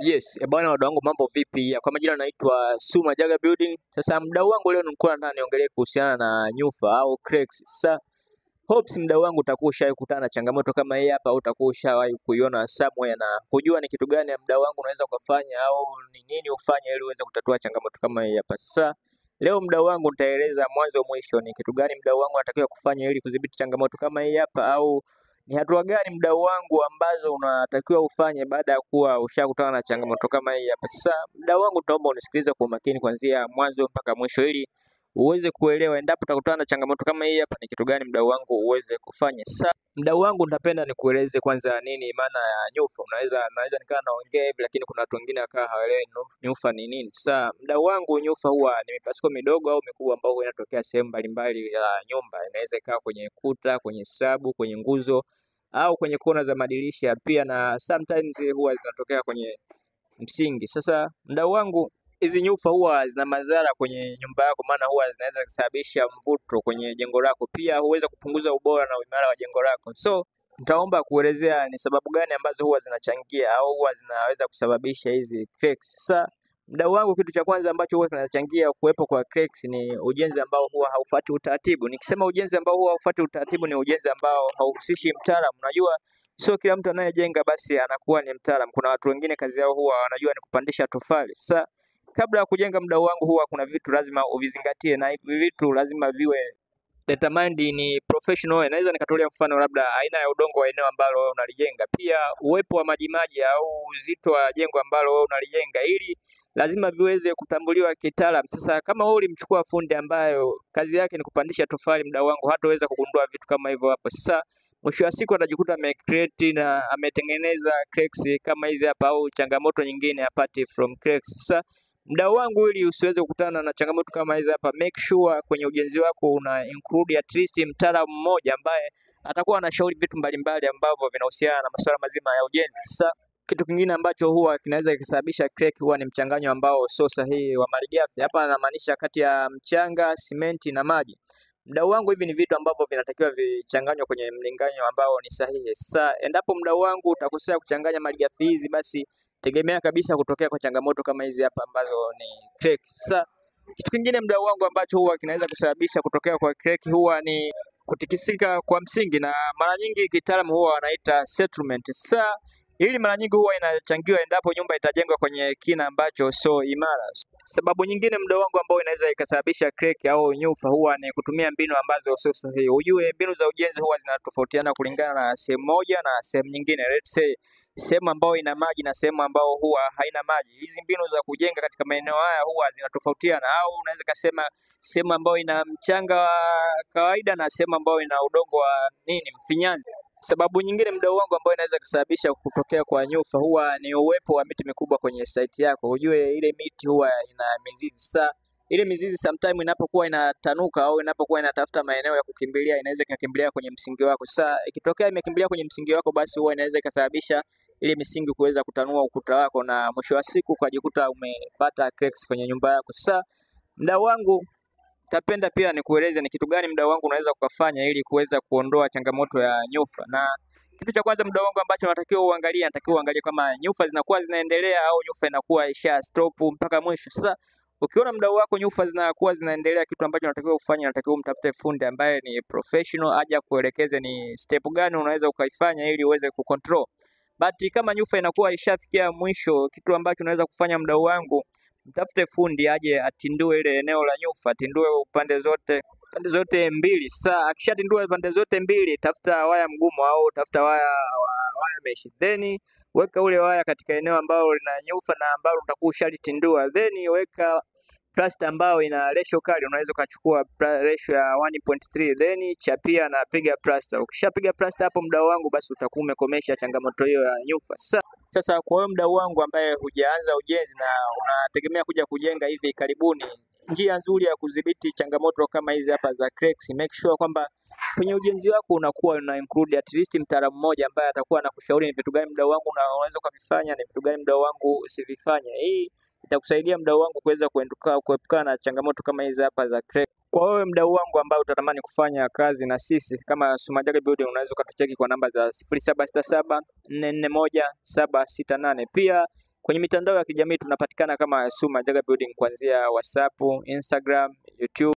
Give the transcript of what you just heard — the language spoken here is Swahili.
Yes, bwana wadau wangu mambo vipi? Kwa majina naitwa Suma Jaga Building. Sasa mdau wangu leo nilikuwa nataka niongelee kuhusiana na nyufa au cracks. Sasa hopes mdau wangu utakuwa ushawahi kukutana na changamoto kama hii hapa au utakuwa ushawahi kuiona somewhere na kujua ni kitu gani mdau wangu unaweza ukafanya au ni nini ufanye ili uweze kutatua changamoto kama hii hapa. Sasa leo mdau wangu nitaeleza mwanzo mwisho ni kitu gani mdau wangu anatakiwa kufanya ili kudhibiti changamoto kama hii hapa au ni hatua gani mdau wangu ambazo unatakiwa ufanye baada ya kuwa ushakutana na changamoto kama hii hapa. Sasa mdau wangu, nitaomba unisikilize kwa umakini kuanzia mwanzo mpaka mwisho ili uweze kuelewa endapo utakutana na changamoto kama hii hapa ni kitu gani mdau wangu uweze kufanya. Sasa mdau wangu, nitapenda nikueleze kwanza nini maana ya nyufa. Naweza nikawa naongea hivi lakini kuna watu wengine wakawa hawaelewi nyufa ni nini. Sasa mdau wangu, nyufa huwa ni mipasuko midogo au mikubwa ambayo huwa inatokea sehemu mbalimbali ya nyumba. Inaweza ikawa kwenye kuta, kwenye sabu, kwenye nguzo au kwenye kona za madirisha pia, na sometimes huwa zinatokea kwenye msingi. Sasa mdau wangu, hizi nyufa huwa zina madhara kwenye nyumba yako, maana huwa zinaweza kusababisha mvuto kwenye jengo lako, pia huweza kupunguza ubora na uimara wa jengo lako. So nitaomba kuelezea ni sababu gani ambazo huwa zinachangia au huwa zinaweza kusababisha hizi cracks. Sasa mdau wangu, kitu cha kwanza ambacho huwa kinachangia kuwepo kwa cracks ni ujenzi ambao huwa haufuati utaratibu. Nikisema ujenzi ambao huwa haufuati utaratibu ni ujenzi ambao hauhusishi mtaalamu. Unajua sio kila mtu anayejenga basi anakuwa ni mtaalamu. Kuna watu wengine kazi yao huwa wanajua ni kupandisha tofali. Sasa kabla ya kujenga, mdau wangu, huwa kuna vitu lazima uvizingatie na hivi vitu lazima viwe determined ni professional. Naweza nikatolea mfano labda aina ya udongo wa eneo ambalo wewe unalijenga, pia uwepo wa majimaji au uzito wa jengo ambalo wewe unalijenga, ili lazima viweze kutambuliwa kitaalamu. Sasa kama wewe ulimchukua fundi ambayo kazi yake ni kupandisha tofali, mdau wangu, hataweza kugundua vitu kama hivyo hapo. Sasa mwisho wa siku atajikuta amecreate na ametengeneza cracks kama hizi hapa au changamoto nyingine apart from cracks. Sasa mdau wangu, ili usiweze kukutana na changamoto kama hizi hapa, make sure kwenye ujenzi wako una include at least mtaalamu mmoja ambaye atakuwa anashauri vitu mbalimbali ambavyo vinahusiana na masuala mazima ya ujenzi. Sasa kitu kingine ambacho huwa kinaweza kikasababisha crack huwa ni mchanganyo ambao sio sahihi wa malighafi. Hapa anamaanisha kati ya mchanga, simenti na maji. Mdau wangu, hivi ni vitu ambavyo vinatakiwa vichanganywe kwenye mlinganyo ambao ni sahihi. Sasa endapo mdau wangu utakosea kuchanganya malighafi hizi, basi tegemea kabisa kutokea kwa changamoto kama hizi hapa ambazo ni crack. Sasa kitu kingine mdau wangu ambacho huwa kinaweza kusababisha kutokea kwa crack huwa ni kutikisika kwa msingi, na mara nyingi kitaalamu huwa wanaita settlement. Sasa hili mara nyingi huwa inachangiwa endapo nyumba itajengwa kwenye kina ambacho sio imara. Sababu nyingine mdau wangu ambayo inaweza ikasababisha crack au nyufa huwa ni kutumia mbinu ambazo sio sahihi. Ujue mbinu za ujenzi huwa zinatofautiana kulingana na sehemu moja na sehemu nyingine. Let's say sehemu ambayo ina maji na sehemu ambayo huwa haina maji. Hizi mbinu za kujenga katika maeneo haya huwa zinatofautiana, au unaweza kusema sehemu ambayo ina mchanga wa kawaida na sehemu ambayo ina udongo wa nini mfinyanzi. Sababu nyingine mdau wangu ambayo inaweza kusababisha kutokea kwa nyufa huwa ni uwepo wa miti mikubwa kwenye site yako. Ujue ile miti huwa ina mizizi. Sasa ile mizizi sometime inapokuwa inatanuka au inapokuwa inatafuta maeneo ya kukimbilia, inaweza ikakimbilia kwenye msingi wako. Sasa ikitokea imekimbilia kwenye msingi wako, basi huwa inaweza ikasababisha ile misingi kuweza kutanua ukuta wako, na mwisho wa siku ukajikuta umepata cracks kwenye nyumba yako. Sasa mdau wangu, tapenda pia nikueleze ni kitu gani mdau wangu unaweza ukafanya ili kuweza kuondoa changamoto ya nyufa. Na kitu cha kwanza mdau wangu ambacho natakiwa uangalie, natakiwa uangalie kama nyufa zinakuwa zinaendelea au nyufa inakuwa isha stop mpaka mwisho. Sasa ukiona mdau wako nyufa zinakuwa zinaendelea, kitu ambacho natakiwa ufanye, natakiwa umtafute fundi ambaye ni professional aje akuelekeze ni step gani unaweza ukaifanya ili uweze kucontrol. But kama nyufa inakuwa ishafikia mwisho, kitu ambacho unaweza kufanya mdau wangu, mtafute fundi aje atindue ile eneo la nyufa, atindue pande zote mbili. Sasa akishatindua pande zote mbili, tafuta waya mgumu au tafuta waya mesh, then weka ule waya katika eneo ambalo lina nyufa na ambalo utakuwa ushalitindua, then weka plaster ambayo ina ratio kali. Unaweza ukachukua ratio ya 1.3 then chapia na piga plaster. Ukishapiga plaster hapo, mdau wangu, basi utakuwa umekomesha changamoto hiyo ya nyufa. Sasa kwa wewe mdau wangu ambaye hujaanza ujenzi na unategemea kuja kujenga hivi karibuni, njia nzuri ya kudhibiti changamoto kama hizi hapa za cracks, make sure kwamba kwenye ujenzi wako unakuwa una include at least mtaalamu mmoja ambaye atakuwa anakushauri ni vitu gani mdau wangu unaweza ukavifanya, ni vitu gani mdau wangu usivifanye. Hii itakusaidia mdau wangu kuweza kuepukana na changamoto kama hizi hapa za crack. Kwa wewe mdau wangu ambaye utatamani kufanya kazi na sisi kama Sumajaga Building, unaweza ukatucheki kwa namba za 0767 441 768. Pia Kwenye mitandao ya kijamii tunapatikana kama Suma Jaga Building kuanzia WhatsApp, Instagram, YouTube.